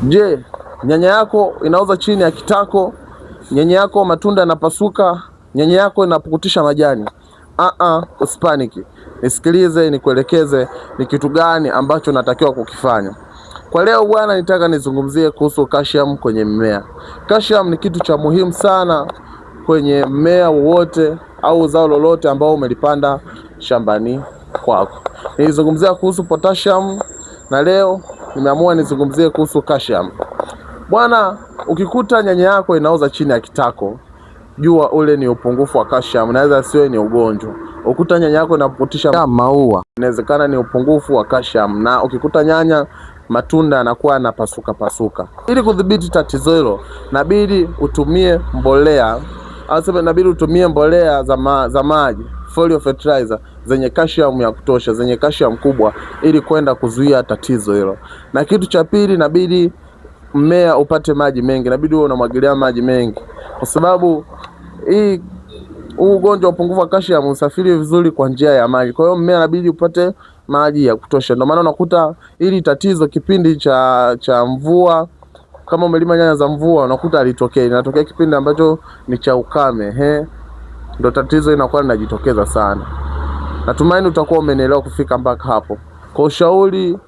Je, nyanya yako inaoza chini ya kitako? Nyanya yako matunda yanapasuka? Nyanya yako inapukutisha majani? Usipaniki, nisikilize nikuelekeze ni kitu gani ambacho natakiwa kukifanya. Kwa leo bwana, nitaka nizungumzie kuhusu calcium kwenye mmea. Calcium ni kitu cha muhimu sana kwenye mmea wowote au zao lolote ambao umelipanda shambani kwako. Nilizungumzia kuhusu potassium na leo nimeamua nizungumzie kuhusu calcium. Bwana, ukikuta nyanya yako inaoza chini ya kitako, jua ule ni upungufu wa calcium, naweza siwe ni ugonjwa. Ukuta nyanya yako inapukutisha maua, inawezekana ni upungufu wa calcium. Na ukikuta nyanya matunda yanakuwa yanapasuka pasuka. Ili kudhibiti tatizo hilo, inabidi utumie mbolea au inabidi utumie mbolea za maji foliar fertilizer zenye calcium ya kutosha, zenye calcium kubwa, ili kwenda kuzuia tatizo hilo. Na kitu cha pili, inabidi mmea upate maji mengi, inabidi uwe unamwagilia maji mengi, kwa sababu hii huu ugonjwa wa upungufu wa calcium usafiri vizuri kwa njia ya maji. Kwa hiyo mmea inabidi upate maji ya kutosha. Ndio maana unakuta hili tatizo kipindi cha mvua, kama umelima nyanya za mvua unakuta halitokei, inatokea kipindi ambacho ni cha ukame, he, ndio tatizo inakuwa linajitokeza sana. Natumaini utakuwa umenielewa kufika mpaka hapo. Kwa ushauri,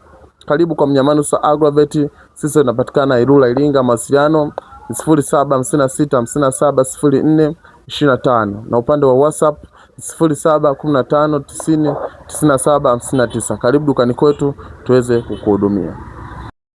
karibu kwa Mnyamanusa Agrovet. Sisi tunapatikana Ilula, Iringa. Mawasiliano ni 0756570425 na upande wa WhatsApp 0715909759. Karibu dukani kwetu tuweze kukuhudumia.